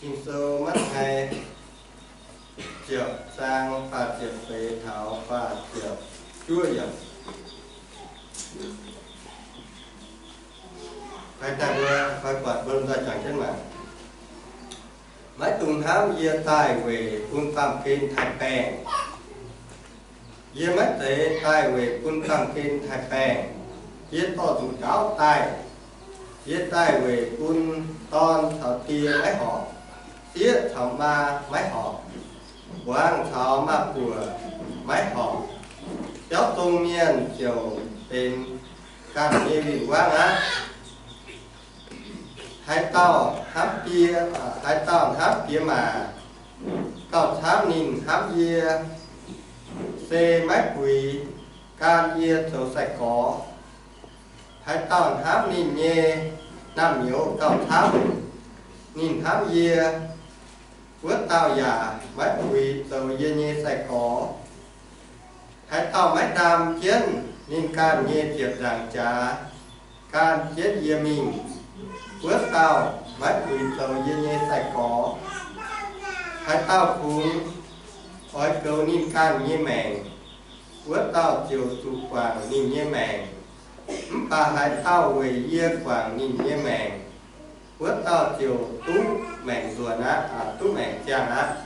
Ging-Sou Matv^taai ziepc zaang faah ziepc feix taux faah ziepc juov yiemc. Fai daaih mbuo fai buatc mbuo nzoih juangc jienv mangc. Maiv dungx hnamv yie daaih weic bun baamh gen taaih baengh. Yie maiv zeiz daaih weic bun baamh gen taaih baengh. Yie dorh nzuqc ndaauv daaih. Yie daaih weic bun dorn caux die maiv horpc, sieqv caux maa maiv horpc, mbuangz caux maa-buoc maiv horpc. Biauv zong mienh ziouc benx ganh nyei win-wangv aqv. Haaix dauh hnamv die, haaix dauh hnamv diex maac, gauh camv ninh hnamv yie, se maiv buix gan yie zoux sai-gorx. Haaix dauh hnamv ninh nyei naamh nyouz gauh camv ninh hnamv yie, wuov dauh yaac maiv buix zoux yie nyei sai-gorx. Haaix dauh maiv ndaam jienv ninh ganh nyei ziepc nzaangc jaax, gan jienv yie mingh, wuov dauh maiv buix zoux yie nyei sai-gorx. Haaix dauh kungx oix goux ninh ganh nyei maengc, wuov dauh ziouc zuqc guangc ninh nyei maengc. Mv baac haaix dauh weic yie guangc ninh nyei maengc, wuov dauh ziouc duqv maengc nzuonx aqv, duqv maengc ziangh aqv.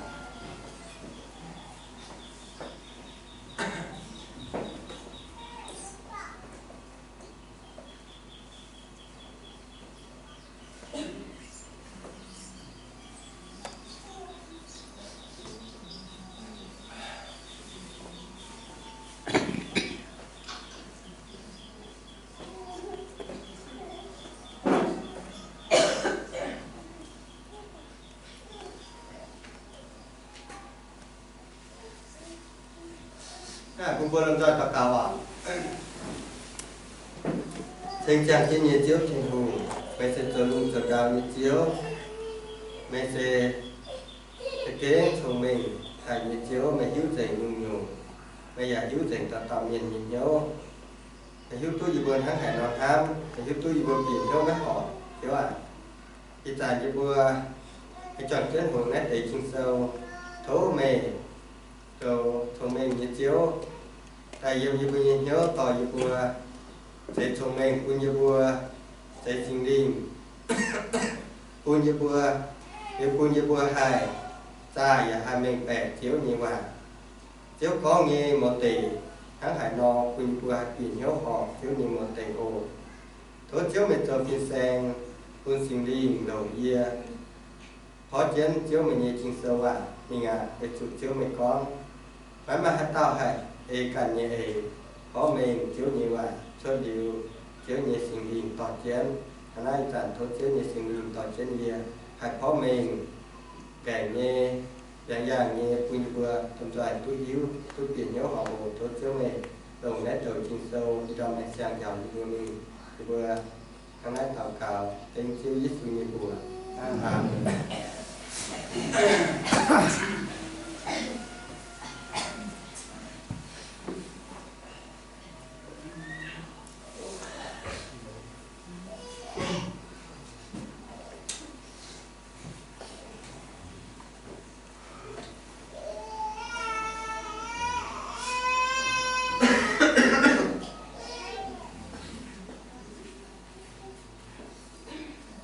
Bun mbuo lomh nzoih daux gaux oc. Ceng ziangh jienv nyei Ziouv Tin-Hungh, meih se zoux lungh zoux ndau nyei Ziouv. Meih se za'gengh cong-mengh haic nyei Ziouv. Meih hiuv nzengc nyungc-nyungc. Meih yaac hiuv nzengc dauh dauh mienh nyei hnyouv. Meih hiuv duqv yie mbuo hnangv haaix nor hnamv. Meih hiuv duqv yie mbuo bieqc hnyouv maiv horpc, Ziouv aac. Ih zanc yie mbuo haih juangc jienv hngongx naaiv deix Ging-Sou, tov meih zoux cong-mengh nyei Ziouv, daaih yiem yie mbuo nyei hnyouv dorh yie mbuo, zeix cong-mengh bun yie mbuo, zeix Singx Lingh bun yie mbuo, liuz bun yie mbuo haih zaah yaac haih mengh baeqc Ziouv nyei waac. Ziouv gorngv nyei mouz deic hnangv haaix nor, bun yie mbuo haih bieqc hnyouv horpc Ziouv nyei mouz deic oc. Tov Ziouv meih zoux fin-saeng bun Singx Lingh longc yie porv jienv Ziouv meih nyei Ging-Sou waac mingh aqv. Weic zuqc Ziouv meih gorngv, maiv maaih haaix dauh haih ei ganh nyei eix porv mengh Ziouv nyei waac cuotv liuz, Ziouv nyei Singx Lingh dorh jienv. Hnangv naaiv ih zanc tov Ziouv nyei Singx Lingh dorh jienv yie haih porv mengh, gaengh nyei, yangh yangh nyei, bun yie mbuo domh nzoih duqv hiuv, duqv bieqc hnyouv horpc oc. Tov Ziouv meih longc naaiv douc Ging-Sou ndorm maengc siang-njaaux yie mbuo mingh. Yie mbuo hnangv naaiv daux gaux dengv Ziouv Yesu nyei mbuox. Aamen.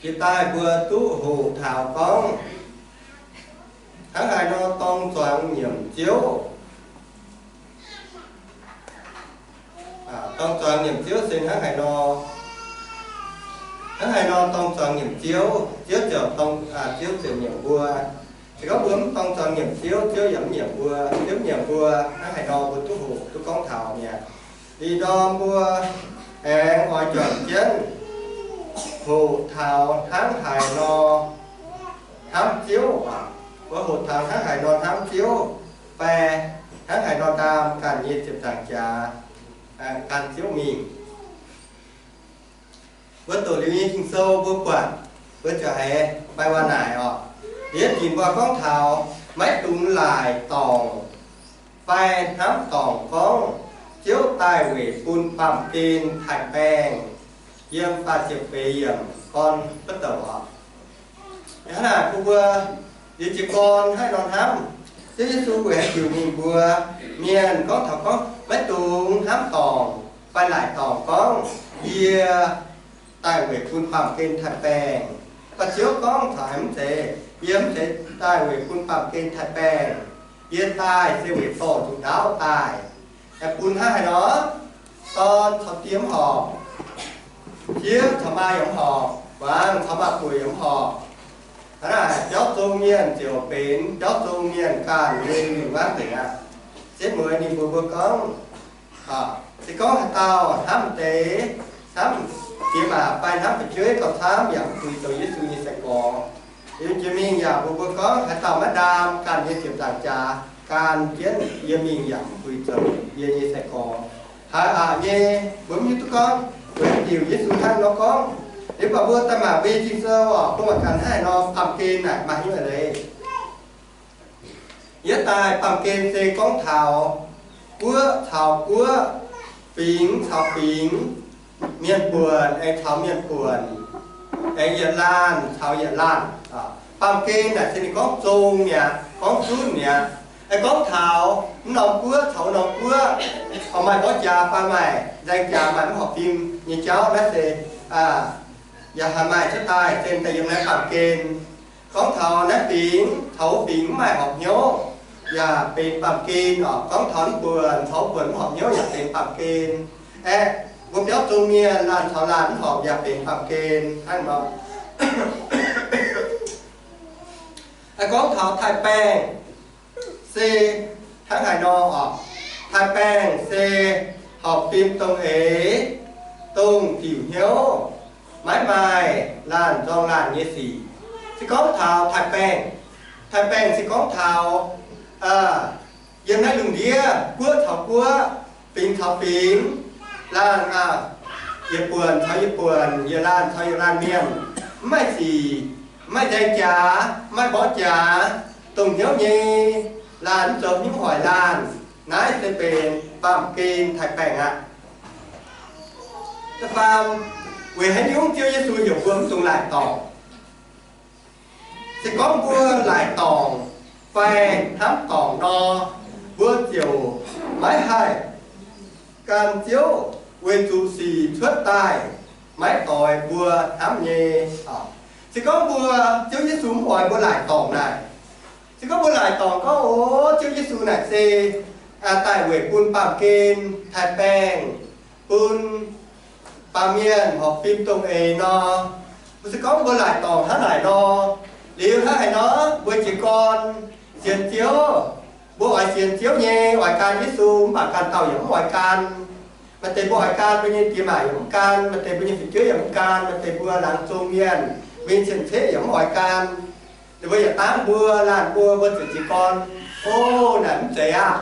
Jiex daaih mbuo duqv hoqc taux gorngv, hnangv haaix nor dorng zuangx nyiemc Ziouv. Dorng zuangx nyiemc Ziouv se hnangv haaix nor? Hnangv haaix nor dorng zuangx nyiemc Ziouv, Ziouv ziouc dorng, Ziouv ziouc nyiemc mbuo. Se gorngv mbuo mv dorng zuangx nyiemc Ziouv, Ziouv yaac mv nyiemc mbuo. Ziouv nyiemc mbuo hnangv haaix nor mbuo duqv hoqc duqv gorngv taux mi'aqv. Ih ndorm mbuo aengx oix juangc jienv hoqc taux hnangv haaix nor hnamv Ziouv. Mbuo hoqc taux hnangv haaix nor hnamv Ziouv, fai hnangv haaix nor ndaam ganh nyei ziepc nzaangc jaax gan Ziouv mingh. Mbuo doqc liuz nyei Ging-Sou mbuo buatc, mbuo ziouc haiz fai waac naaic oc. Yietv ginc mbuo gorngv taux maiv dungx laaic dorngc fai hnamv dorngc gorngv Ziouv daaih weic bun baamh gen taaih baengh, yiem faah ziepc feix yiemc gorn buov douc oc. Hnangv naaic bun mbuo liuz jiez gorn haih nor hnamv, Ziouv Yesu weic haaix diuc mingh mbuox mienh gorngv taux gorngv maiv dungx hnamv dorngc fai laaic dorngc gorngv, yie daaih weic bun baamh gen taaih baengh. Mv baac Ziouv gorngv taux haaix mv zeiz, yie mv zeiz daaih weic bun baamh gen taaih baengh. Yie daaih se weic dorh nzuqc ndaauv daaih, bun hnangv haaix nor dorn caux die mv horpc, sieqv caux maa yaac mv horpc, muangx caux maa-buoc yaac mv horpc. Hnangv naaic biauv zong mienh ziouc benx biauv zong mienh ganh nyei mingh wuov deix aqv. Setv mueiz ninh mbuo mbuo gorngv, se gorngv haaix dauh hnamv deix, hnamv diex maac fai hnamv fu'jueiv gauh camv yaac mv puix zoux Yesu nyei sai-gorx. Liuz jiex mingh yaac mbuox mbuo gorngv haaix dauh maiv ndaam ganh nyei ziepc nzaangc jaax, gan jienv yie mingh yaac mv puix zoux yie nyei sai-gorx. Haiz aqc nyei, mbuo mv hiuv duqv gorngv weic haaix diuc Yesu hnangv nor gorngv. Liuz baac mbuo daaih mangc mbuo nyei Ging-Sou oc, mbuo mangc gaax hnangv haaix nor baamh gen naaic maaih hnyouv leiz. Yietv daaih baamh gen se gorngv taux guoqv caux guoqv, fingx caux fingx, mienh buonc aengx caux mienh buonc, aengx yietc laanh caux yietc laanh. Baamh gen naaic se ninh gorngv zong mi'aqv, gorngv zunv mi'aqv. Aengx gorngv taux mv norm guoqv caux mv norm guoqv, horpc maaih mborqv jaax fai maaih nzaeng jaax, maaih mv horpc fim nyei jauv, naaiv se yaac haih maaih cuotv daaih, se daaih yiem naaiv baamh gen. Gorngv taux naaiv fingx caux wuov fingx mv maaih horpc hnyouv yaac benx baamh gen oc. Gorngv taux mv buonc caux mv buonc mv horpc hnyouv yaac benx baamh gen. Aeqv, mbuo biauv zong mienh laanh caux laanh mv horpc yaac benx baamh gen hnangv nor. Aengx gorngv taux taaih-baengh se hnangv haaix nor oc? Taaih-baengh se horpc fim dongh eix, dongh diuc hnyouv, maiv maaih laanh nzorng laanh nyei sic. Se gorngv taux taaih-baengh, taaih-baengh se gorngv taux yiem naaiv lungh ndiev guoqv caux guoqv, fingx caux fingx, laanh, yietc buonc caux yietc buonc, yietc laanh caux yietc laanh mienh, mv maaih sic, mv maaih nzaeng jaax, mv maaih mborqv jaax, dongh hnyouv nyei, laanh mv zoux hnyouv hoic laanh. Naaiv se benx baamh gen taaih-baengh aqv. Da'faam, weic haaix nyungc Ziouv Yesu heuc mbuo mv dungx laaic dorngc? Se gorngv mbuo laaic dorngc fai hnamv dorngc nor, mbuo ziouc maiv haih gan Ziouv, weic zuqc sic cuotv daaih maiv doix mbuo hnamv nyei. Se gorngv mbuo, Ziouv Yesu mv oix mbuo laaic dorngc naaic, se gorngv mbuo laaic dorngc gorngv, O, Ziouv Yesu naaic se daaih weic bun baamh gen taaih-baengh, bun baamh mienh horpc fim dongh eix nor, mbuo se gorngv mbuo laaic dorngc hnangv naaic nor, liuz hnangv haaix nor mbuo jiez gorn sienx Ziouv? Mbuo oix sienx Ziouv nyei, oix gan Yesu, mv baac ganh dauh yaac mv oix gan. Maaih deix mbuo oix gan, mbuo nyei diex maac yaac mv gan, maaih deix mbuo nyei fu'jueiv yaac mv gan, maaih deix mbuo laangz zong mienh, mbuo nyei cien-ceqv yaac mv oix gan. Ninh mbuo yaac dangv mbuo, laanh mbuo, mbuo ziouc jiez gorn, O, naaic mv zeiz aqv.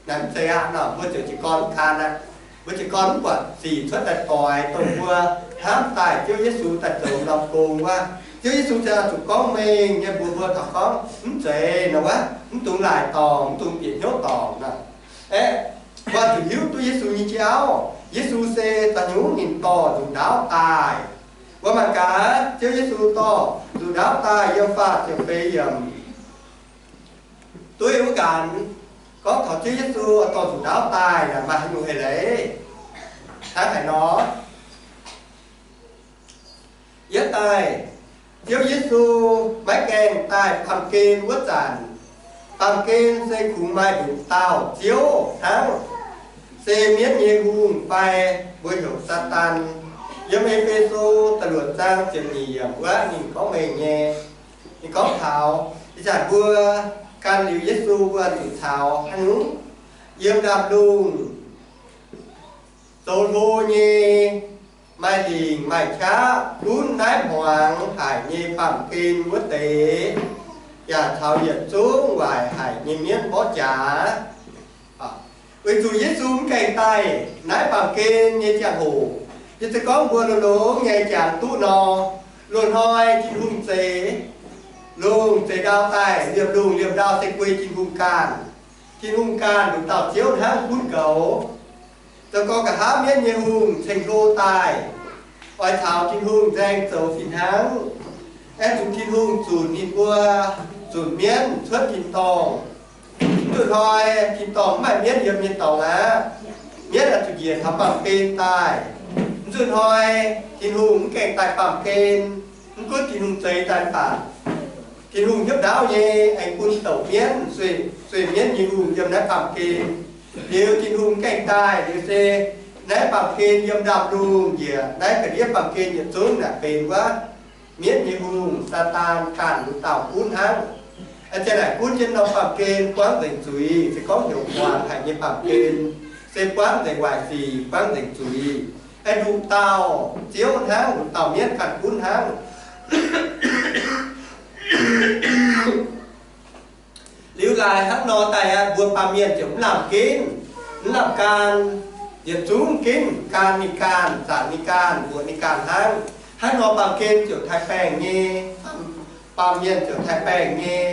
Naaic mv zeiz aqv nor, mbuo ziouc jiez gorn mv gan aqv. Mbuo jiez gorn mv buatc sic cuotv daaih doix dongh mbuo hnamv daaih Ziouv Yesu daaih zoux norm gong wuov. Ziouv Yesu ziouc zuqc gorngv mengh nyei mbuox mbuo taux gorngv mv zeiz nor wuov, mv dungx laaic dorngc, mv dungx bieqc hnyouv dorngc nor. Aeqv, mbuo zuqc hiuv duqv Yesu nyei jauv. Yesu se da'nyungc ninh dorh nzuqc ndaauv daaih. Mbuo mangc gaax, Ziouv Yesu dorh nzuqc ndaauv daaih yiem faah ziepc feix yiemc. Duqv wuov ganx, gorngv taux Ziouv Yesu dorh nzuqc ndaauv daaih naaic maaih haaix nyungc eix leiz? Hnangv haaix nor? Yietv daaih, Ziouv Yesu maiv gaengh daaih baamh gen wuov zanc, baamh gen se kungx maaih nduqc dauh ziouv hnangv, se mienv nyei hungh fai mbuo heuc Saadaan. Yiem E^fe^so da'luoqc zaang ziepc nyeic yiemc wuov ninh gorngv mengh nyei. Ninh gorngv taux ih zanc mbuo gan liuz Yesu mbuo zuqc caux haaix nyungc? Yiem ndaamv-lungh zoux hlo nyei, maaih lingc maaih qaqv, gunv naaiv hmuangx haic nyei baamh gen wuov deix, yaac caux yietc zungv waaic haic nyei mienv mborqv jaax. Weic zuqc Yesu mv gaengh daaih naaiv baamh gen nyei ziangh hoc, yie se gorngv mbuo longx-longx nyei jangx duqv nor, loz-hnoi Tin-Hungh zeix lungh zeix ndau daaih, liemh lungh liemh ndau se guei Tin-Hungh ganh. Tin-Hungh ganh nduqc dauh Ziouv hnangv gunv goux. Zoux gorngv nqa'haav mienv nyei hungh ceng-hlo daaih, oix caux Tin-Hungh nzaeng zoux fih hnangv. Aengx zuqc Tin-Hungh zunc ninh mbuo, zunc mienv cuotv tin-dorngh. Nzunc hnoi tin-dorngh mv maaih mienv yiem nyei dorngx aqv. Mienv oix zuqc njiec taux baamh gen daaih. Nzunc hnoi Tin-Hungh mv gaengh daaih baamh gen. Mv gunv Tin-Hungh zeix daaih mv baac, Tin-Hungh hnyouv ndaauv nyei aengx bun douc mienv, sueih, sueih mienv nyei hungh yiem naaiv baamh gen. Liuz Tin-Hungh mv gaengh daaih liuz se naaiv baamh gen yiem ndaamv-lungh njiec, naaiv ga'ndiev baamh gen yietc zungv naaic benx wuov mienv nyei hungh, Saadaan, ganh wuov dauh gunv hnangv. A'jang naaic gunv jienv norm baamh gen buangv nzengc zuiz, se gorngv heuc muangx haic nyei baamh gen, se buangv nzengc waaic sic, buangv nzengc zuiz. Aengx nduqc dauh ziouv hnangv, nduqc dauh mienv ganh gunv hnangv. Liuz laaix hnangv nor daaih aqv, mbuo baamh mienh ziouc mv lamh ginv, mv lamh gaanh, yietc zungv ginv gaanh ninh gaanh, zaangc ninh gaanh, mbuoqc ninh gaanh hnangv. Hnangv nor baamh gen ziouc taaix-baengh nyei, baamh mienh ziouc taaix-baengh nyei,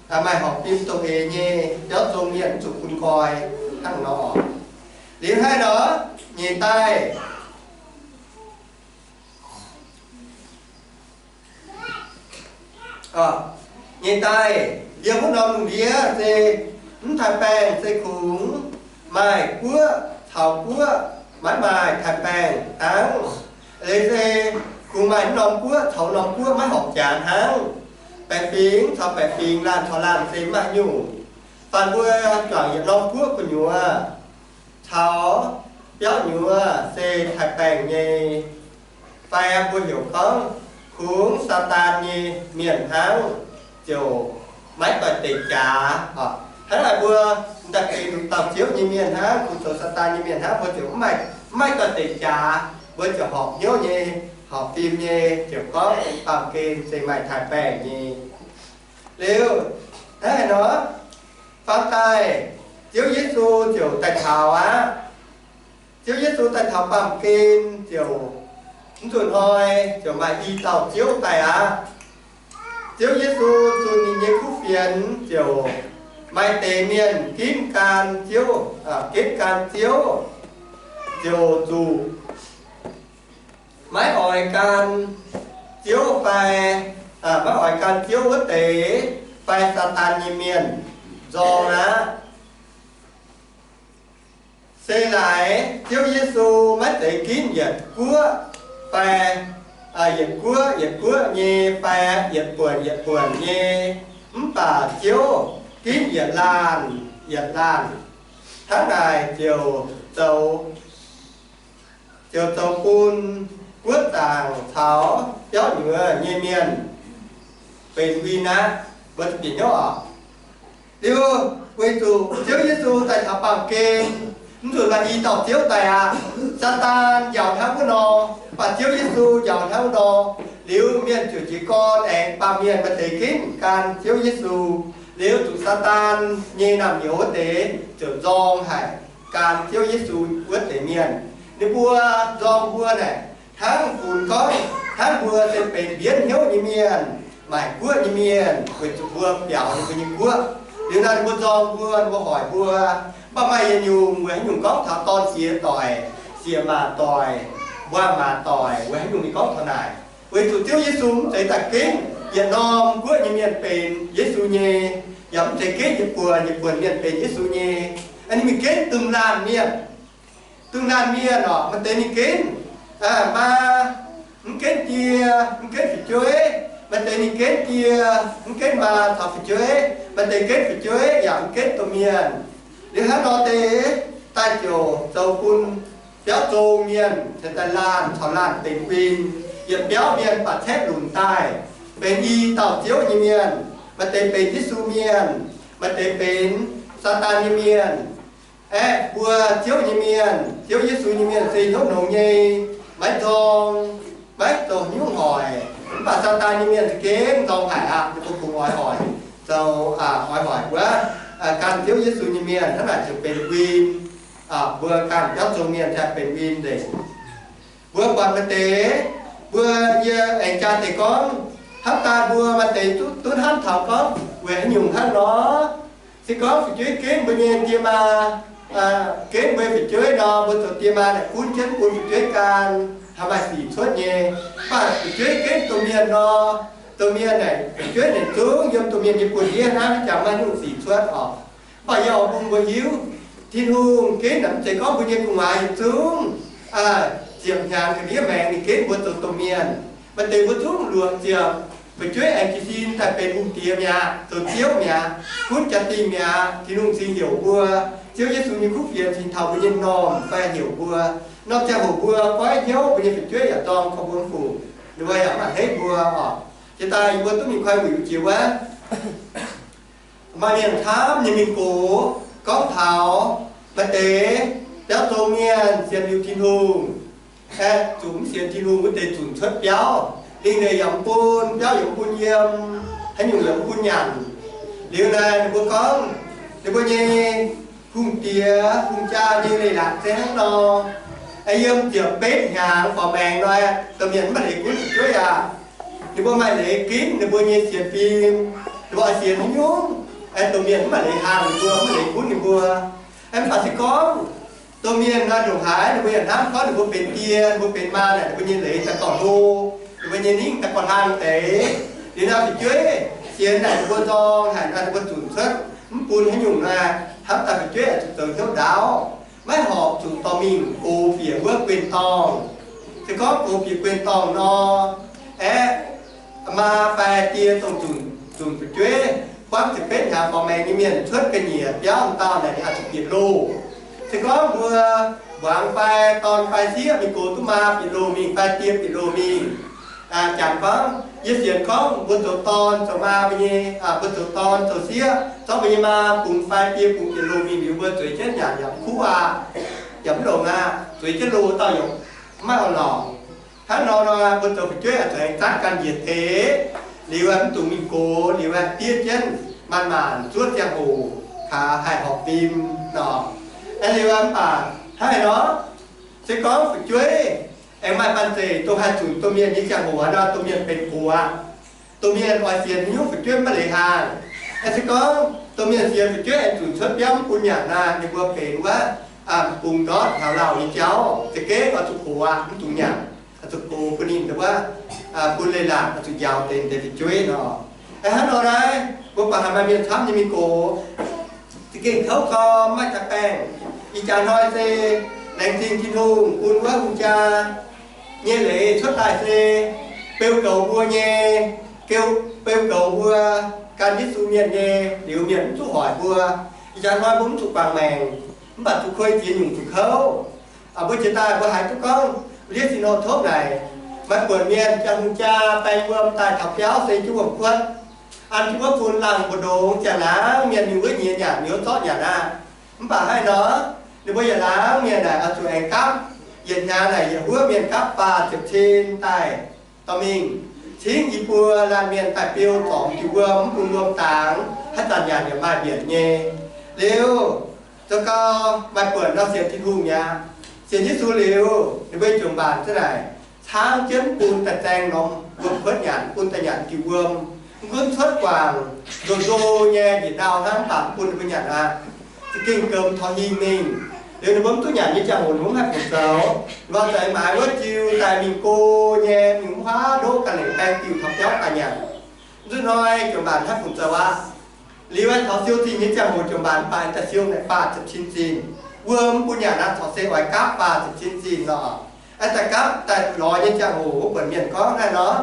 maaih horpc fim dongh eix nyei, biauv zong mienh zuqc bun nqoi hnangv nor. Liuz hnangv nor, nyeic daaih, nyeic daaih, yiem wuov norm lungh ndiev se mv taaix-baengh, se kungx maaih guoqv caux guoqv maiv maaih taaix-baengh hnangv. Leiz se kungx maaih wuov norm guoqv caux norm guoqv maiv horpc jaax hnangv. Baeqc fingx caux baeqc fingx, laanh caux laanh se maaih nyungc. Faanh mbuo juangc yietc norm guoqv gu'nyuoz caux biauv nyuoz se taaix-baengh nyei. Fai mbuo heuc gorngv kungx Saadaan nyei mienh hnangv, ziouc maiv doix-dekc jaax. Hnangv naaic mbuo daaih benx nduqc dauh ziouv nyei mienh hnangv, kungx zoux Saadaan nyei mienh hnangv, mbuo ziouc mv maaih, mv maaih doix-dekc jaax. Mbuo ziouc horpc hnyouv nyei, horpc fim nyei, ziouc gorngv baamh gen se maaih taaix-baengh nyei. Liuz, hnangv haaix nor, faam daaih, Ziouv Yesu ziouc daaih taux aqv. Ziouv Yesu daaih taux baamh gen ziouc, mv nzunc hnoi ziouc maaih i dauh Ziouv daaih aqv. Ziouv Yesu zunh ninh nyei kuv fienx ziouc maaih deix mienh ginv gan Ziouv, ginv gan Ziouv, ziouc zuqc maiv oix gan Ziouv fai maiv oix gan Ziouv wuov deix fai Saadaan nyei mienh nzorng aqv. Se laaix Ziouv Yesu maiv zeiz ginv yietc guoqv fai yietc guoqv yietc guoqv nyei fai yietc buonc yietc buonc nyei, mv baac Ziouv ginv yietc laanh yietc laanh. Hnangv naaic ziouc zoux, ziouc zoux bun guoqv zaangc caux biauv nyuoz nyei mienh benx win aqv. Mbuo bieqc hnyouv oc. Liuz, weic zuqc Ziouv Yesu daaih taux baamh gen, mv nzunc maaih i dauh Ziouv daaih aqv. Saadaan njaaux hnangv wuov nor, mv baac Ziouv Yesu njaaux hnangv wuov nor. Liuz mienh ziouc jiez gorn aengx baamh mienh maaih deix ginv gan Ziouv Yesu. Liuz zuqc Saadaan nyei naamh nyouz wuov deix ziouc nzorng haic gan Ziouv Yesu wuov deix mienh. Ninh mbuo nzorng mbuo naaic, hnangv funx gorngv hnangv mbuo se benx mbienv hnyouv nyei mienh, maaic guoqv nyei mienh, weic zuqc mbuo biaux ninh mbuo nyei guoqv. Liuz naaiv ninh mbuo nzorng mbuo, ninh mbuo hoic mbuo, mv baac maaih yietc nyungc weic haaix nyungc gorngv taux dorn siex doic, siex maac doic, mbuo maac doic, weic haaix nyungc ninh gorngv taux naaic? Weic zuqc Ziouv Yesu mv zeiz daaih ginv yietc norm guoqv nyei mienh benx Yesu nyei, yaac mv zeiz ginv yietc buonc yietc buonc mienh benx Yesu nyei. Ninh mingh ginv dongh laanh mienh. Dongh laanh mienh oc, maaih deix ninh ginv maa, mv ginv die, mv ginv fu'jueiv. Maaih deix ninh ginv die, mv ginv maa caux fu'jueiv. Maaih deix ginv fu'jueiv yaac mv ginv domh mienh. Liuz hnangv nor deix daaih ziouc zoux bun biauv zong mienh cingx daaih laanh caux laanh benx win. Yietc biauv mienh baac caeqv lunc daaih benx i dauh Ziouv nyei mienh. Maaih deix benx Yesu mienh, maaih deix benx Saadaan nyei mienh. Aeqv, mbuo Ziouv nyei mienh, Ziouv Yesu nyei mienh se hnyouv longx nyei, maiv nzorng, maiv zoux haaix nyungc hoic. Mv baac Saadaan nyei mienh za'gengh nzorng haic aqv. Ninh mbuo kungx oix hoic, zoux, oix hoic wuov, gan Ziouv Yesu nyei mienh hnangv naaic ziouc benx win. Mbuo ganh biauv zong mienh ziouc benx win nzengc. Mbuo buatc maaih deix, mbuo, yie aengx jaa deix gorngv, hnamv daaih mbuo maaih deix duqv, duqv hnamv taux gorngv weic haaix nyungc hnangv nor. Se gorngv fu'jueiv ginv mbuo nyei die maa, ginv mbuo nyei fu'jueiv nor, mbuo zoux die maa naaic gunv jienv bun fu'jueiv gan, haih maaih sic cuotv nyei. Mv baac fu'jueiv ginv domh mienh nor, Domh mienh naaic, fu'jueiv naaic zungv yiem domh mienh nyei buoz-ndiev hnangv, jangx maiv nyungc sic cuotv oc. Mv baac yie oix bun mbuo hiuv, Tin-Hungh ginv naaic mv zeiz gorngv mbuo nyei gu'nguaaz yietc zungv ziepc hnyangx ga'ndiev maengx ninh ginv mbuo zoux domh mienh. Maaih deix mbuo zungv luoqc ziepc fu'jueiv aengx jiez sin daaih benx hungh diex mi'aqv, zoux ziouv mi'aqv, gunv jaa-dingh mi'aqv. Tin-Hungh cingx heuc mbuo, Ziouv Yesu nyei kuv fienx cingx taux mbuo nyei m'normh fai heuc mbuo. Norm ziangh hoc mbuo goiv hnyouv mbuo nyei fu'jueiv yaac dorng korv-mbuo mv fungc, ninh mbuo yaac mv baac hneiv mbuo oc. Jiex daaih yie mbuo duqv mingh koi wuic jiex wuov, maaih mienh camv nyei mingh gox gorngv taux maaih deix biauv zong mienh sienx liuz Tin-Hungh, aeqv, zuqc mv sienx Tin-Hungh wuov deix zunc cuotv biauv. Lingh ndeic yaac mv bun, biauv yaac mv bun yiem, haaix nyungc yaac mv bun nyanc. Liuz naaic ninh mbuo gorngv ninh mbuo nyei hungh diex hungh jaa nyei leiz-latc se hnangv nor, yiem ziepc betv hnyangx forc maengx nor, domh mienh mv baac leiz gunv fu'jueiv aqv. Ninh mbuo maaih leiz ginv ninh mbuo nyei sienx fim, ninh mbuo oix sienx haaix nyungc, domh mienh mv baac leiz hlang ninh mbuo, mv baac leiz gunv ninh mbuo. Mv baac se gorngv domh mienh nor ndongc haaix ninh mbuo yaac hnamv gorngv ninh mbuo benx die, ninh mbuo benx maa naaic, ninh mbuo nyei leiz daaih gauh hlo, ninh mbuo nyei ningv daaih gauh hlang deix. Liuz nor fu'jueiv sienx naaic ninh mbuo nzorng haic nor, ninh mbuo zunc cuotv mv bun haaix nyungc naaic, hnamv daaih fu'jueiv aah, zuqc zoux hnyouv ndaauv, maiv horpc zuqc dorh mingh gox bieqc wuov guen-dorngh. Se gorngv gox bieqc guen-dorngh nor, aeqv, maa fai die dongh zunc, zunc fu'jueiv buangv ziepc betv hnyangx forc maengx nyei mienh cuotv ga'nyiec biauv m'dauh naaic, ninh oix zuqc bieqc loh. Se gorngv mbuo muangx fai dorn fai sieqv mingh gox duqv maa bieqc loh mingh fai die bieqc loh mingh, janx gorngv, yie sienx gorngv mbuo zoux dorn zoux maa mbuo nyei, mbuo zoux dorn zoux sieqv zorqv mbuo nyei maa bungx fai die bungx bieqc loh mingh liuz, mbuo zueiz jienv nyanc yaac kuv aqv, yaac mv longx aqv. Zueiz jienv loh dauh yaac maiv orn-lorqc. Hnangv nor nor, mbuo zoux fu'jueiv oix zuqc aengx zaanv ganh njiec deix, liuz mv dungx mingh gox, liuz diev jienv maanc-maanc zuov ziangh hoc, kaax haih horpc fim nor. Liuz mv baac hnangv haaix nor, se gorngv fu'jueiv aengx maaih banh zeic dongh haih zunc domh mienh nyei ziangh hoc nor, domh mienh benx gox aqv. Domh mienh oix sienx nyungc fu'jueiv maiv leiz hlang. Se gorngv domh mienh sienx fu'jueiv aengx zunc cuotv biauv mv bun nyanc naaic, ninh mbuo benx wuov bungx ndortv taux lauh nyei jauv, za'gengh oix zuqc gox aqv, mv dungx nyanc. Oix zuqc gox bun ninh wuov, bun leiz-latc oix zuqc njaaux deix deix fu'jueiv nor. Hnangv nor naaiv, mbuo buatc haaix maaih mienh camv nyei mingh gox, za'gengh kouv gormx maiv jaax baengh. Ih jaax hnoi se laengz zingh Tin-Hungh bun wuov hungh jaa nyei leiz cuotv daaih se beu goux mbuo nyei, beu goux mbuo gan Yesu mienh nyei liuz, mienh mv zuqc hoic mbuo. Ih jaax hnoi mbuo mv zuqc guangc maengc, mv baac zuqc kuei jiex nyungc zuqc kouv. Mbuo jiex daaih mbuo haiz duqv gorngv, Liuz sin nor tov naaic, maaih buonc mienh jangx hungh jaa baeng wuom daaih taux biauv se jienv wuom-kuotv. An jienv wuov bun laangh mbu'ndongx ziangh laangz mienh mingh wuov nyiex nyanc, mingh wuov zorqv nyanc aqv. Mv baac hnangv nor, ninh mbuo yietc laangz mienh naaic oix zuqc aengx gapv, yietc hnyangx naaic yietc huov mienh gapv faah ziepc cin daaih dorh mingh. Cingv i buo laanh mienh daaih biou zorc diuc wuom, mv bun wuom dangx, haaix zanc nyanc yaac maaih mbienc nyei. Liuz, zoux gau, maaih buonc nor sienx Tin-Hungh mi'aqv. Sienx Yesu liuz, ninh mbuo jomc mbaanc za'naaic, caangv jienv bun daaih zaeng norm wuom-kuotv nyanc, bun daaih nyanc diuc wuom. Mv gunv cuotv guangc nzo-nzo nyei njiec ndau hnangv, mv baac mv bun ninh mbuo nyanc aqv. Za'gengh goux taux hingh mingh. Liuz ninh mbuo mv duqv nyanc nyei ziangh hoc ninh mbuo mv haih fungc zoux. Ninh mbuo za'eix maaiz wuov jiu daaih mingh go nyei, mingh mv huaav ndoqv ganh lengc baeng diuh taux biauv daaih nyanc. Mv zuqc hnoi jomc mbaanc haih fungc zoux aqv. Liuz aengx taux siou zinh nyei ziangh hoc jomc mbaanc mv baac daaih siou naaic faah ziepc cin zinh. Wuom mv bun nyanc aqv, corc se oix gapv faah ziepc cin zinh nor. Aengx daaih gapv daaih lorz nyei ziangh hoc wuov buonc mienh gorngv naaiv nor,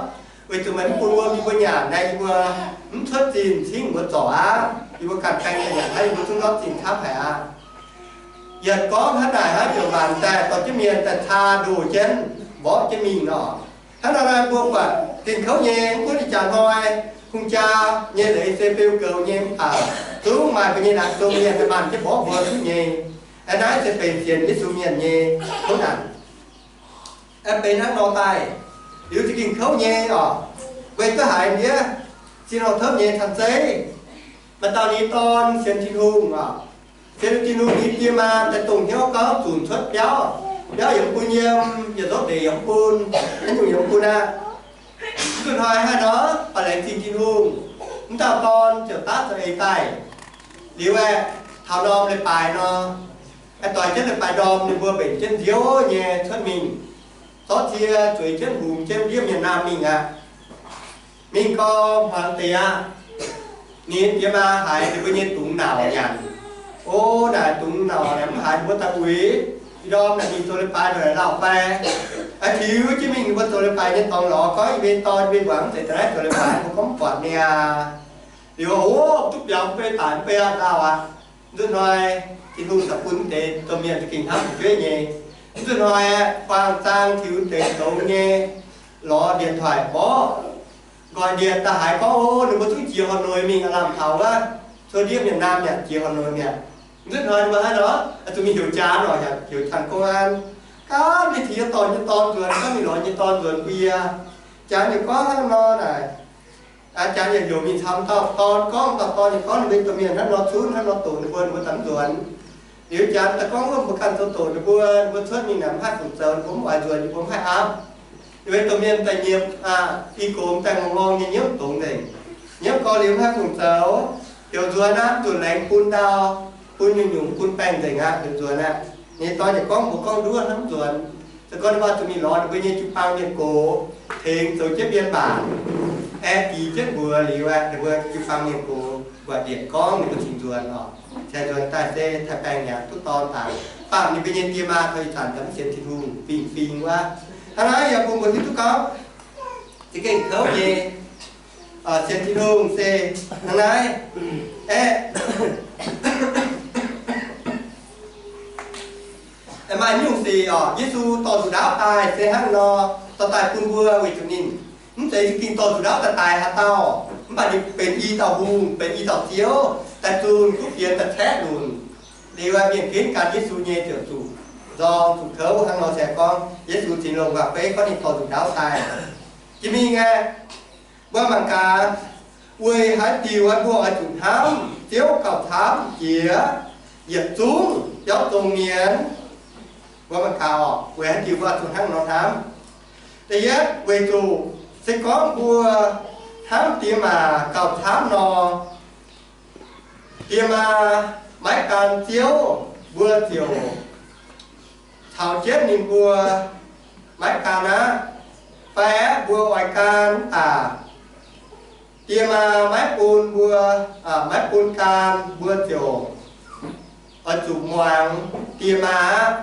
weic zuqc meih mv bun wuom yie mbuo nyanc naaic, yie mbuo mv cuotv zinh cingv mbuo zorc aqv. Yie mbuo ganh baeng daaih nyanc hnangv, yie mbuo zungv ndortv zinh camv haic aqv. Yietc gorngv hnangv naaic hnangv, jomc mbaanc daaih dorh jienv mienh daaih caa ndoh jienv, mborqv jienv mingh nor. Hnangv nor naaiv mbuo buatc gengh kouv nyei, mv gunv ih jaax hnoi hungh jaa nyei leiz se beu goux nyei mv baac, zungv maaih mbuo nyei laangz zong mienh daaih maanh jienv mborqv mbuo duqv nyei. Aa, naaiv se benx sienx Yesu mienh nyei kouv naanc. Aengx benx hnangv nor daaih, liuz za'gengh kouv nyei oc. Weic zuqc haaix ndiev, sin horngh kouv nyei caan zeiv, maaih dauh nyei dorn sienx Tin-Hungh oc. Sienx Tin-Hungh nyei die maa daaih dongh hnyouv gorngv zunc cuotv biauv, biauv yaac mv bun yiem, yietc zorqv ndeic yaac mv bun, haaix nyungc yaac mv bun aqv. Mv zuqc hnoi haaix nor, baac laengz zingh Tin-Hungh, mv dauh dorn ziouc daav za'eix daaih. Liuz aeqv, taux norm leiz-baaix nor, aengx doix jienv leiz-baaix ndorm, ninh mbuo mbenc jienv nziouv nyei cuotv mingh, zorqv cie zueiz jienv hungx jienv ndiev mienh naamh mingh aqv. mingh gau hmuangx deix aqv. Ninh diex maa haiz ninh mbuo nyei dungz nauc nyanc. O, naaic dungz nauc naaic mv haiz ninh mbuo daaih uix. Ih ndorm naaic mingh zoux leiz-baaix nor naaic lauh fai? Aa, tiux jienv mingh ninh mbuo zoux leiz-baaix nyei dorngx lorz gorngv, yie mbuo dorn yie mbuo muangx zeiz daaih naaiv zoux leiz-baaix, mbuo gorngv mv buatc niaa. Liuz, o, duqv biaux mv bei daic mv bei aqv, lauh aqv. Nzunc hnoi Tin-Hungh caux bun deix domh mienh za'gengh hnamv fu'jueiv nyei. Nzunc hnoi buangh zaang tiux deix zoux nyei, lorz điện thoại mborqv, gọi điện daaih haiz gorngv, o, ninh mbuo zungv jiex Hà Nội mingh aav lamh taux wuov, cuotv ndiev miền Nam mi'aqv, jiex Hà Nội mi'aqv. Nzunc hnoi ninh mbuo hnangv nor, zuqc mingh heuc jaax nor, heuc ทาง công an. Gaav mingh tengx nyei dorn nyei dorn nzuonx, gaav mingh lorz nyei dorn nzuonx bun yie. Jaax nyei gorngv hnangv nor naaic, jaax nyei heuc mingh caux dauh dorn gorngv, dauh dorn nyei gorngv ninh mbuo domh mienh hnangv nor cunv, hnangv nor doqc ninh mbuo, ninh mbuo daaih mv nzuonx. Liuz jaax daaih gorngv wuov mbuo ganh zoux doqc ninh mbuo, ninh mbuo cuotv mingh naaic mv haih fungc zoux, ninh mbuo mv oix nzuonx, ninh mbuo mv haih aapv. Ninh mbuo domh mienh daaih nyiemc, i gox daaih ngorngv ngorngv nyei nyiemv dongz nzengc. Nyiemv gau liuz mv haih fungc zoux, heuc nzuonx aqv, nzuonx laengz bun ndau, bun nyungc-nyungc, bun baengh nzengc aqv, heuc nzuonx aqv. Ninh dorn yaac gorngv mbuox gorngv nduov hnamv nzuonx. Se gorngv ninh mbuo zuqc mingh lorz ninh mbuo nyei jiu-baang mienh gox tengx zoux jienv biên bản, aeqv, dix jienv mbuox liuz aqv, ninh mbuo jiu-baang mienh gox mbuox ndieqc gorngv ninh mbuo cingx nzuonx oc. Se nzuonx daaih se taaih baengh hnyangx duqv dorn daaih, baamh ninh mbuo nyei die maa taux ih zanc daaih mv sienx Tin-Hungh fingx-fingx wuov. Hnangv naaiv yaac bun mbuo hiuv duqv gorngv za'gengh kouv nyei, sienx Tin-Hungh se hnangv naaiv. Aeqv, maaih nyungc sic oc, Yesu dorh nzuqc ndaauv daaih se hnangv nor, dorh daaih bun mbuo weic zuqc ninh mv zeiz za'gengh dorh nzuqc ndaauv daaih daix haaix dauh, mv baac ninh benx i dauh hungh, benx i dauh Ziouv, daaih zunh kuv fienx daaih caeqv lunc. Liuz aqv, mienh ginv gan Yesu nyei ziouc zuqc nzorng zuqc kouv hnangv nor se gorngv Yesu cingx longc waac-beiv gorngv ninh dorh nzuqc ndaauv daaih. Jiex mingh aeqv, mbuo mangc gaax, weic haaix diuc mbuo oix zuqc hnamv Ziouv gauh camv jiex yietc zungv biauv zong mienh? Mbuo mangc gaax oc, weic haaix diuc mbuo oix zuqc hnangv nor hnamv? Da'yietv, weic zuqc se gorngv mbuo hnamv diex maac gauh camv nor, diex maa maiv gan Ziouv, mbuo ziouc caux jienv ninh mbuo maiv gan aqv. Fai aeqv, mbuo oix gan mv baac diex maa maiv bun mbuo, maiv bun gan, mbuo ziouc oix zuqc muangx diex maa aqv.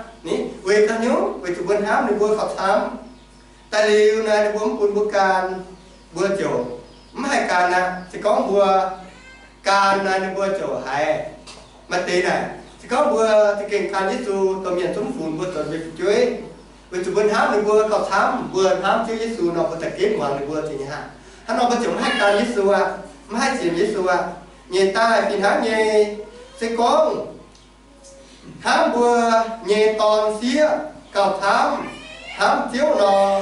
Weic haaix nyungc? Weic zuqc mbuo hnamv ninh mbuo gauh camv. Daaih liuz naaic ninh mbuo mv bun mbuo gan, mbuo ziouc mv haih gan aqv. Se gorngv mbuo gan naaic ninh mbuo ziouc haiz maaih deix naaic. Se gorngv mbuo za'gengh gan Yesu, domh mienh zungv funx mbuo zoux mbuo fu'jueiv. Weic zuqc mbuo hnamv ninh mbuo gauh camv, mbuo hnamv Ziouv Yesu nor, mbuo daaih ginv muangx ninh mbuo zingh nyei haic. Hnangv nor mbuo ziouc mv haih gan Yesu aqv, mv haih sienx Yesu aqv. Nyeic daaih fih hnangv nyei, se gorngv hnamv mbuo nyei dorn sieqv gauh camv hnamv Ziouv nor,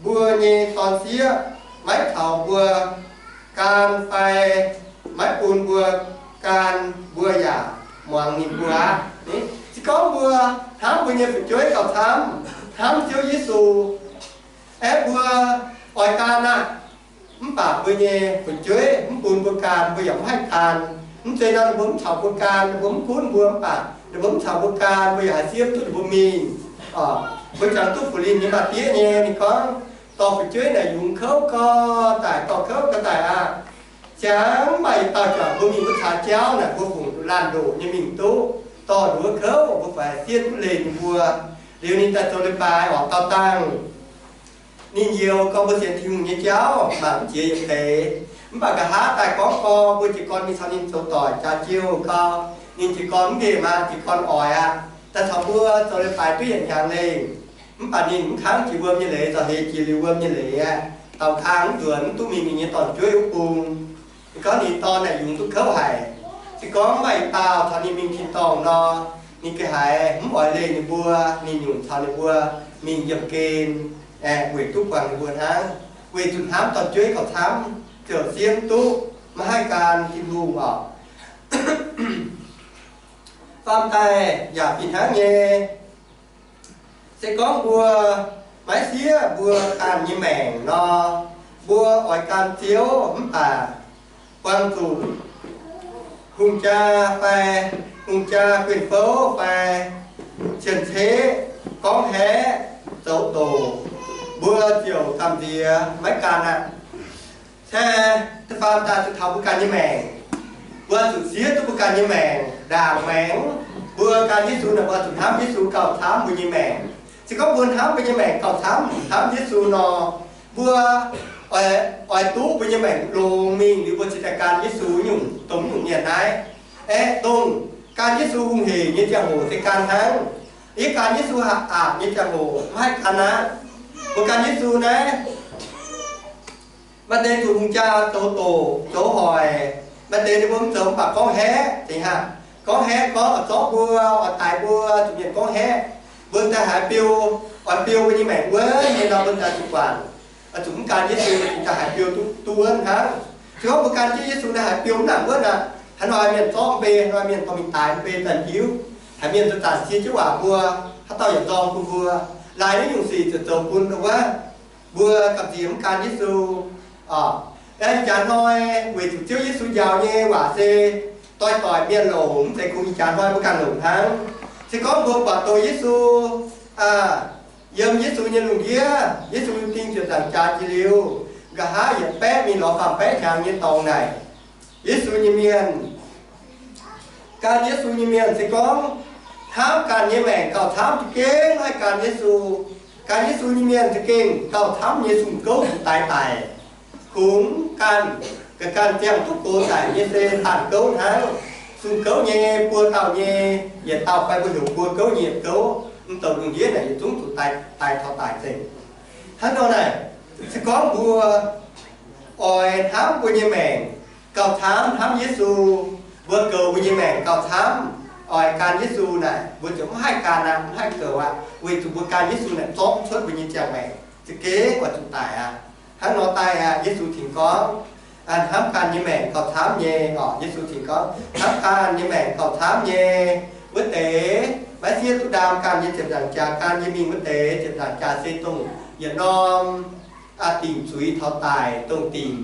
mbuo nyei dorn sieqv maiv caux mbuo gan fai maiv bun mbuo gan, mbuo yaac muangx ninh mbuo aqv. Se gorngv mbuo hnamv mbuo nyei fu'jueiv gauh camv, hnamv Ziouv Yesu, aeqv, mbuo oix gan aqv. Mv baac mbuo nyei fu'jueiv mv bun mbuo gan, mbuo yaac mv haih gan. Mv zeiz nor ninh mbuo mv caux mbuo gan, ninh mbuo mv gunv mbuo, mv baac ninh mbuo mv caux mbuo gan, mbuo yaac haih siev duqv ninh mbuo mingh. Mbuo jangx duqv Fu-Lin nyei maa-diev nyei, ninh gorngv, dorh fu'jueiv naaic yungz kouv gau daaih, dorh kouv gau daaih aqv. Ziangx maaih yietc dauh juangc mbuo mingh wuov caax jauv naaic, mbuo fungc laanh ndoqc nyei mingh duqv, dorh nduov kouv, mbuo faix siev duqv leih ninh mbuo. Liuz ninh daaih zoux leiz-baaix oc, dau dangh ninh youx gorngv mbuo sienx Tin-Hungh nyei jauv mangc mv jiex yietc deix. Mv baac nqa'haav daaih gorngv gorngv mbuo jiez gorn mingh caux ninh zoux doic jaax jiouh gau, ninh jiez gorn mv nqemh aqv, jiez gorn oix aqv, daaih caux mbuo zoux leiz-baaix duqv yietc hnyangx lengh. Mv baac ninh mv kangv jiex wuom nyei leiz, zaux heix jiex liuz wuom nyei leiz aqv, daaux nqaang mv nzuonx, mv duqv mingh ninh nyei dorn-jueiv wuov bung. Ninh gorngv ninh dorn naaic yungz duqv kouv haic. Se gorngv maaih yietc dauh caux ninh mingh tin-dorngh nor, ninh ga'haiz mv oix leih ninh mbuo, ninh nyungc caux ninh mbuo mingh yiemh gen, aeqv, weic duqv buangh ninh mbuo hnangv, weic zuqc hnamv dorn-jueiv gauh camv, ziouc siev mv duqv, maiv haih gan Tin-Hungh oc. Faam daaih yaac fih hnangv nyei. Se gorngv mbuo maiv siev mbuo ganh nyei maengc nor, mbuo oix gan Ziouv mv baac buangh zuqc hungh jaa fai, hungh jaa guin fouv fai cien-ceqv gorngv haeqv zoux doqc, mbuo ziouc gamh nziex maiv gan aqv. Tengx da'faam daaih zuqc taux mbuo ganh nyei maengc. Mbuo zuqc siev duqv mbuo ganh nyei maengc ndaangc maengx. Mbuo gan Yesu naaic, mbuo zuqc hnamv Yesu gauh camv mbuo nyei maengc. Se gorngv mbuo hnamv mbuo nyei maengc gauh camv, hnamv Yesu nor, mbuo oix, oix duqv mbuo nyei maengc longx mingh liuz, mbuo cingx daaih gan Yesu nyungc, dongh nyungc mienh naaiv. Aeqv, dongh gan Yesu hungh heic nyei ziangh hoc se gan hnangv. Yie gan Yesu aqc nyei ziangh hoc mv haih gan aqv. Mbuo gan Yesu naaiv, maaih deix zuqc hungh jaa zoux doqc zoux hoic, maaih deix ninh mbuo mv zoux mv baac gorngv haeqv, gorngv haeqv, gorngv oix zorqv mbuo, oix daix mbuo, zuqc mienh gorngv haeqv. Mbuo daaih haiz biou, oix biou mbuo nyei maengc wuonv nyei nor, mbuo daaih zuqc guangc, zuqc mv gan Yesu, mbuo daaih haiz biou duqv wuonv hnangv. Se gorngv mbuo gan jienv Yesu naaiv haiz biou mv nangc wuonv aqv. Haaix nor mienh zorqv mbei, haaix nor mienh dorh mingh daix mbei daaih hiuv, haiz mienh zanc-zanc cie jienv waac mbuo, haaix dauh yaac nzorng bun mbuo. Laaix naaiv nyungc sic ziouc zoux bun wuov mbuo gamh nziex mv gan Yesu. Ih jaax hnoi weic zuqc Ziouv Yesu njaaux nyei waac se doix-doix mienh longc, mv zeiz kungx ih jaax hnoi mbuo ganh longc hnangv. Se gorngv mbuo buatc doz Yesu yiem Yesu nyei lungh ndiev, Yesu ding ziepc nzaangc jaax jiex liuz, nqa'haav yietc baeqv mingh lorz faam baeqv hnyangx nyei dorngx naaic, Yesu nyei mienh, gan Yesu nyei mienh se gorngv hnamv ganh nyei maengc gauh camv, za'gengh haih gan Yesu. Gan Yesu nyei mienh za'gengh gauh camv nyei sung gouv zuqc daix daic. Kungx ganh, ganh ziangh duqv gox daic nyei se daanh gouv hnangv. Sung gouv nyei buo dauh nyei, yietc dauh fai mbuo heuc buo gouv nyei yietc gouv, mv douc lungh ndiev naaic yietc zungv zuqc daix taux daic nzengc. Hnangv nor naaic, se gorngv mbuo oix hnamv mbuo nyei maengc gauh camv hnamv Yesu, mbuo goux mbuo nyei maengc gauh camv, oix gan Yesu naaic, mbuo ziouc mv haih gan aqv, mv haih goux aqv, weic zuqc mbuo gan Yesu naaic zorqv cuotv mbuo nyei ziangh maengc, za'gengh oix zuqc daic aqv. Hnangv nor daaih aqv, Yesu tengx gorngv, hnamv ganh nyei maengc gauh camv nyei. Orqc, Yesu tengx gorngv hnamv ganh nyei maengc gauh camv nyei wuov deix, maiv siev duqv ndaam ganh nyei ziepc nzaangc jaax gan nyei mingh wuov deix ziepc nzaangc jaax se dongh yietc norm dingc zuiz taux daic, dongh dingc,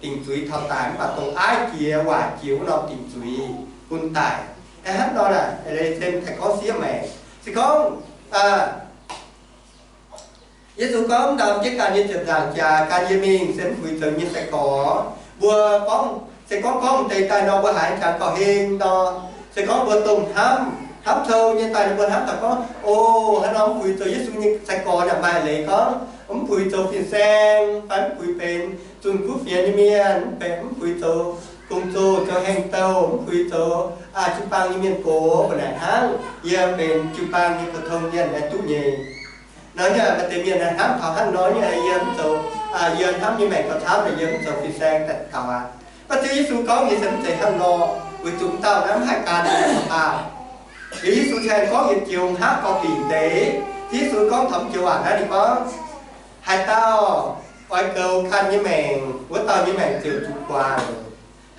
dingc zuiz taux daic mv baac dongh aiv jiex waaic jiex wuov norm dingc zuiz bun daic. Hnangv nor naaic, se daaih gorngv siev maengc. Se gorngv Yesu gorngv ndaam jienv ganh nyei ziepc nzaangc jaax gan yie mingh se mv puix zoux nyei sai-gorx. Mbuo gorngv, se gorngv gorngv deix daaih nor mbuo haiz jangx gauh heng nor, se gorngv mbuo domh hnamv, hnamv cou nyei daaih nor mbuo hnamv daaih gorngv, o, haaix nor mv puix zoux Yesu nyei sai-gorx naaic maaih leiz gorngv mv puix zoux fin-saeng fai mv puix benx zunh kuv fienx nyei mienh, mv benx, mv puix zoux gong-zoh, zoux heng-douh, mv puix zoux jiu-baang nyei mienh gox mbuo naaic hnangv. Yie benx jiu-baang nyei pou-tong mienh aengx duqv nyei. Nor nyei maaih deix mienh hnamv taux hnangv nor nyei, yie mv zoux, yie hnamv nyei maengc gauh camv, yie mv zoux fin-saeng daaih gaux aqv. Mv baac Ziouv Yesu gorngv nyei se mv zeiz hnangv nor, weic zuqc dauh naaiv mv haih gan taux daauh. Liuz Yesu cingx gorngv yietc joux haav gorngv dingc deix. Yesu gorngv taux mv joux waac naaiv, ninh gorngv, haaix dauh oix goux ganh nyei maengc, wuov dauh nyei maengc ziouc zuqc guangc.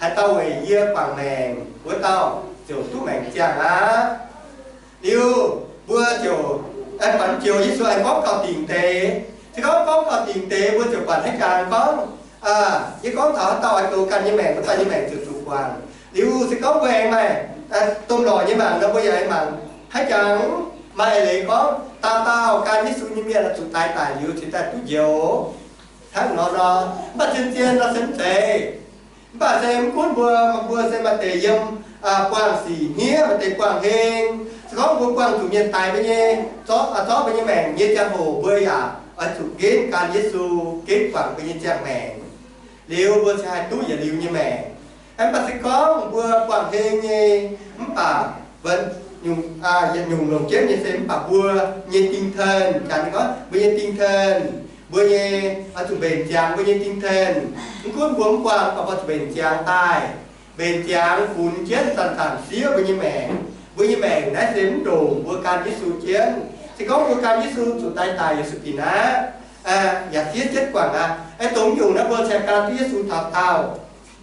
Haaix dauh weic yie guangc maengc, wuov dauh ziouc duqv maengc ziangh aqv. Liuz mbuo ziouc, aengx buatc mv joux Yesu aengx gorngv gauh dingc deix. Se gorngv gorngv gauh dingc deix, mbuo ziouc buatc haaix jangx gorngv, yie gorngv taux haaix dauh oix goux ganh nyei maengc, wuov dauh nyei maengc ziouc zuqc guangc. Liuz se gorngv mbuo aengx maaih domh lorqc nyei mangc nor, mbuo yaac aengx mangc haaix jangx maaih leiz gorngv dauh dauh gan Yesu nyei mienh oix zuqc daix daic liuz cingx daaih duqv njoux. Hnangv nor nor, mv baac zien-zien nor se mv zeiz. Mv baac se mv gunv mbuo, mbuo se maaih deix yiem buangh sic hniev, maaih deix buangh heng. Se gorngv mbuo buangh zuqc mienh daix mbuo nyei, zorqv, zorqv mbuo nyei maengc nyei ziangh hoc, mbuo yaac oix zuqc nqenv gan Yesu, nqenv guangc mbuo nyei ziangh maengc. Liuz mbuo cingx haih duqv yietc liuz nyei maengc. Mv baac se gorngv mbuo buangh heng nyei, mv baac yietc nyungc longc jienv nyei se mv baac mbuo nyei ding ten, jangx ninh gorngv mbuo nyei ding ten, mbuo nyei, oix zuqc mbenc ziangx mbuo nyei ding ten. Mv gunv mbuo mv buangh, mv baac mbuo zuqc mbenc ziangx daaih. Mbenc ziangx funx jienv zanc-zanc siev mbuo nyei maengc. Mbuo nyei maengc naaiv se mv ndongc mbuo gan Yesu jienv. Se gorngv mbuo gan Yesu zuqc daix daic Yesu ginc aqv, yaac siev jienv guangc aqv. Aengx dongh mv nyungc naaiv mbuo cingx gan duqv Yesu taux daauh.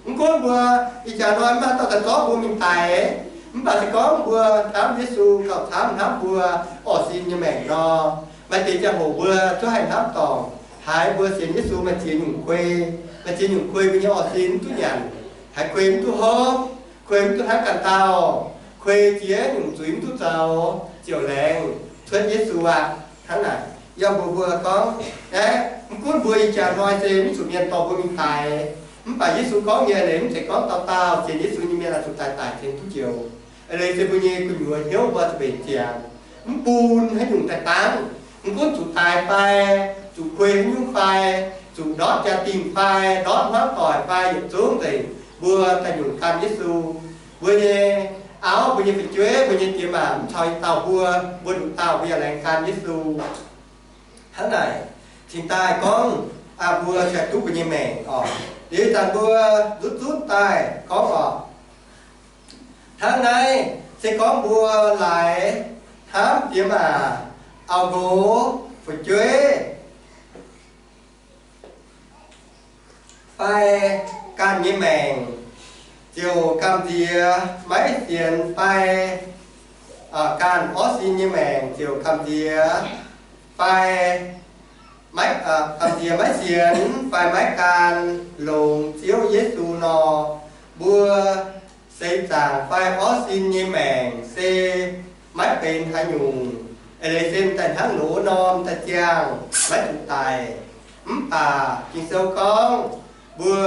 Mv gunv mbuo ih jaax hnoi mv maaih dauh daaih zorqv mbuo mingh daix, mv baac se gorngv mbuo hnamv Yesu gauh camv hnamv mbuo orqv sin nyei maengc nor, maaih deix ziangh hoc mbuo zungv haih hnamv dorngc haiz mbuo sienx Yesu maaih ziex nyungc kuei. Maaih ziex nyungc kuei mbuo nyei orqv sin mv duqv nyanc, haiz kuei mv duqv hopv, kuei mv duqv hnangv ganh dauh, kuei ziex nyungc zuiz mv duqv zoux, ziouc laengz cuotv Yesu aqv. Hnangv naaic, yie mbuox mbuo gorngv, aeqv, mv gunv mbuo ih jaax hnoi se mv zuqc mienh dorh mbuo mingh daix, Mv baac Yesu gorngv nyei leiz mv zeiz gorngv dauh dauh sienx Yesu nyei mienh oix zuqc daic daic cingx duqv njoux. Eix leiz se mbuo nyei gu'nyuoz hnyouv mbuo zuqc mbenc ziangx, mv bun haaix nyungc daaih dangv. Mv gunv zuqc daic fai, zuqc kuei haaix nyungc fai, zuqc ndortv jaa-dingh fai, ndortv hmuangv doic fai, yietc zungv nzengc mbuo daaih nyungc gan Yesu. Mbuo nyei auv, mbuo nyei fu'jueiv, mbuo nyei diex maac mv caux i dauh mbuo, mbuo nduqc dauh mbuo yaac laengz gan Yesu. Hnangv naaic, cingx daaih gorngv, aa, mbuo haih duqv mbuo nyei maengc oc. Liuz zanc mbuo nzutv zutv daaih gorngv oc. Hnangv naaiv se gorngv mbuo laaix hnamv diex maac, auv-nqox, fu'jueiv, fai ganh nyei maengc ziouc gamh nziex maiv sienx fai, ganh orv sin nyei maengc ziouc gamh nziex fai maiv, gamh nziex maiv sienx fai maiv gan longx Ziouv Yesu nor, mbuo seix zaangc fai orv sin nyei maengc se maiv benx haaix nyungc. Eix leiz se m'daaih hnangv loz norm daaih ziangh, maiv zuqc daic. Mv baac Ging-Sou gorngv mbuo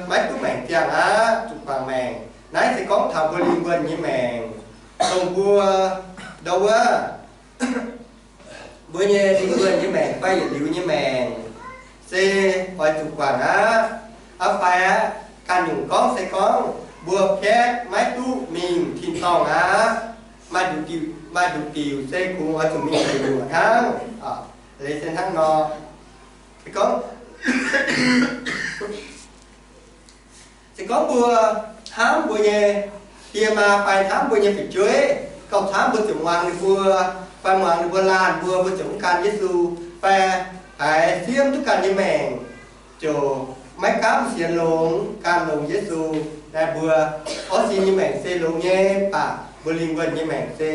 maiv duqv maengc ziangh aqv, zuqc guangc maengc. Naaiv se gorngv taux mbuo lingh wuonh nyei maengc, dongh mbuo ndau wuov mbuo nyei lingh wuonh nyei maengc fai yietc liuz nyei maengc se oix zuqc guangc aqv. Aa, fai aqv, ganh nyungc gorngv se gorngv mbuo piatv maiv duqv mingh tin-dorngh aqv. Maaih nduqc diuc, maaih nduqc diuc se kungx oix zuqc mingh deic nyuoqc hnangv. Leiz se hnangv nor. Se gorngv, se gorngv mbuo hnamv mbuo nyei die maa fai hnamv mbuo nyei fu'jueiv, gauh camv mbuo ziouc muangx ninh mbuo, fai muangx ninh mbuo laanh mbuo, mbuo ziouc mv gan Yesu, fai haiz siev mv duqv ganh nyei maengc, ziouc maiv gaamv sienx longx, gan longx Yesu. Naaiv mbuo orv sin nyei maengc se longx nyei, mv baac mbuo lingh wuonh nyei maengc se,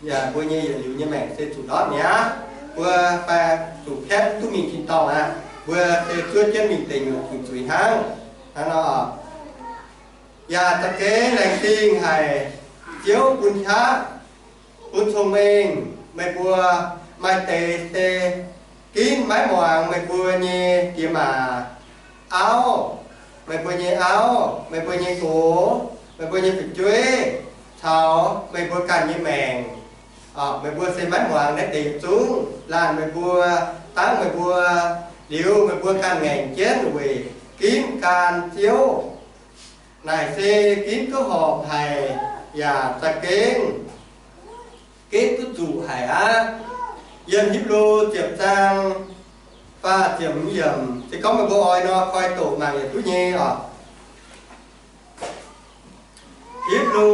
yaac mbuo nyei yietc liuz nyei maengc se zuqc ndortv mi'aqv. Mbuo fai zuqc piatv duqv mingh tin-dorngh aqv. Mbuo se zuov jienv mingh deic nyuoqc zuqc zuiz hnangv. Hnangv nor, yaac za'gengh laengz zingh haic Ziouv bun qaqv, bun cong-mengh meih mbuo. Maaih deix se ginv maiv muangx meih mbuo nyei diex maac auv, meih mbuo nyei auv, meih mbuo nyei nqox, meih mbuo nyei fu'jueiv, caux meih mbuo ganh nyei maengc. Meih mbuo se maiv muangx naaiv deix yietc zungv. Laanh meih mbuo, dangv meih mbuo, liuz meih mbuo ganh ngaengc jienv weic ginv gan Ziouv. Naaic se ginv duqv horpc haic yaac za'gengh ginv duqv zuqc haic aqv. Yiem Hipv^lu ziepc zaang faah ziepc hmz yiemc, se gorngv meih mbuo oix nor, koi doqc mangc yietc duqv nyei oc. Hipv^lu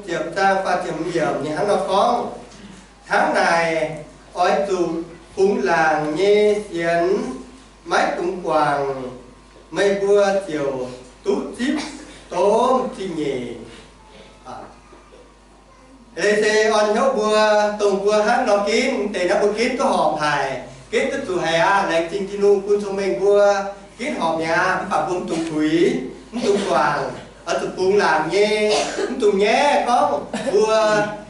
ziepc zaang faah ziepc hmz yiemc ninh hnangv nor gorngv, hnangv naaic, oix zuqc bungx laangc nyei sienx maiv dungx guangc, meih mbuo ziouc duqv zipv domh zingh nyeic. Eix leiz se orn hnyouv mbuo, dongh mbuo hnangv nor ginv deix naaiv, mbuo ginv duqv horpc haic, ginv duqv zuqc haic aqv. Laengz zingh Tin-Hungh bun cong-mengh mbuo ginv horpc mi'aqv, mv baac mbuo mv dungx tuix, mv dungx guangc, oix zuqc bungx laangc nyei, mv dungx nyaiv gorngv mbuo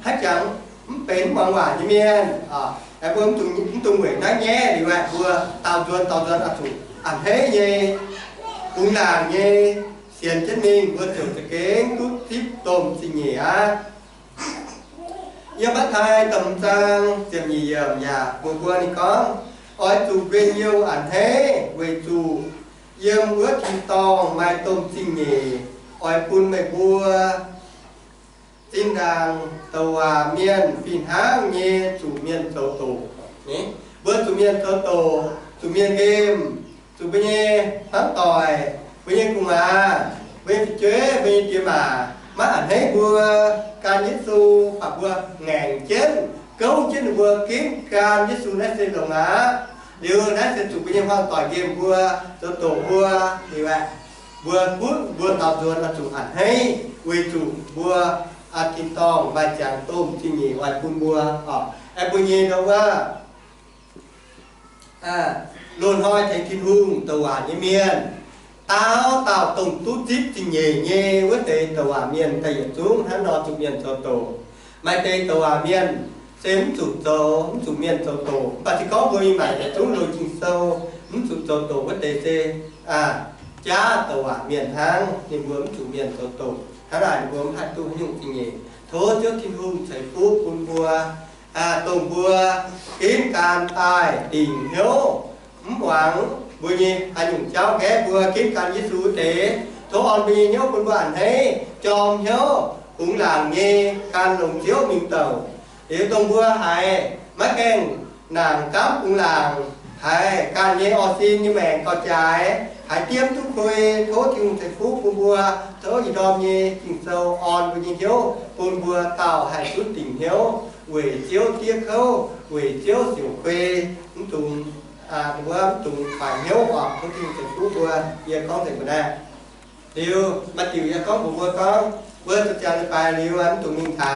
haiz jangx mv benx mv muangx waac nyei mienh. Mbuo mv dungx weic naaiv nyaiv liuz aeqv, mbuo daaux nzuonx daaux nzuonx oix zuqc a'hneiv nyei, bungx laangc nyei sienx jienv mingh, mbuo ziouc za'gengh duqv zipv domh zingh nyeic aqv. Yiem Matv^taai da'hmz zaang ziepc nyeic yiemc yaac mbuox mbuo ninh gorngv, oix zuqc njien-youh a'hneiv weic zuqc yiem wuov tin-dorngh maaih domh zingh nyeic oix bun meih mbuo zinh ndaangc douc waac mienh fih hnangv nyei zuqc mienh zoux doqc. Mbuo zuqc mienh zoux doqc, zuqc mienh nqemh, zuqc mbuo nyei hmuangv doic, mbuo nyei gu'nguaaz, mbuo nyei fu'jueiv, mbuo nyei diex maac maiv a'hneiv mbuo gan Yesu, baac mbuo ngaengc jienv, gouv jienv ninh mbuo ginv gan Yesu, naaiv se longx aqv. Liuz naaiv se zuqc mbuo nyei hmuangv doic nqemh mbuo, zoux doqc mbuo, liuz aeqv, mbuo gunv mbuo daaux nzuonx oix zuqc a'hneiv weic zuqc mbuo tin-dorngh maaih ziangx domh zingh nyeic oix bun mbuo. Aeqv, mbuo nyei ndau wuov loz-hnoi tengx Tin-Hungh douc waac nyei mienh, dauh dauh dongh duqv zipv zingh nyeic nyei wuov deix douc waac mienh daaih yietc zungv hnangv nor zuqc mienh zoux doqc. Maaih deix douc waac mienh se mv zuqc zoux, mv zuqc mienh zoux doqc. Mv baac se gorngv mbuo mingh mangc yietc zungv loz Ging-Sou, mv zuqc zoux doqc wuov deix se, aa, jaav douc waac mienh hnangv. Ninh mbuo mv zuqc mienh zoux doqc. Hnangv naaic ninh mbuo mv haih duqv haaix nyungc zingh nyeic. Tov Ziouv Tin-Hungh ceix fuqv bun mbuo, dongh mbuo ginv gan daaih dingc hnyouv, mv muangx mbuo nyei haaix nyungc jauv. Gaeqv mbuo ginv gan Yesu deix, tov orn mbuo nyei hnyouv bun mbuo a'hneiv jorm hnyouv, bungx laangc nyei gan longc Ziouv mingh douc. Liuz dongh mbuo haiz maiv gaengh nangc gaamv bungx laangc, haiz ganh nyei orv sin nyei maengc gauh jaaix, haiz diev duqv kuei, tov Tin-Hungh ceix fuqv bun mbuo. Tov ih ndorm nyei Ging-Sou orn mbuo nyei hnyouv, bun mbuo dauh haih zutv dingc hnyouv weic Ziouv diev kouv, weic Ziouv siouc kuei, mv dungx, mbuo mv dungx faix hnyouv oc. Tov Tin-Hungh ceix fuqv mbuo. Yie gorngv nzengc mbuo naaiv. Liuz maaih diuc yie gorngv mbuox mbuo gorngv, mbuo zuqc ziangx leiz-baaix liuz mv dungx mingh taux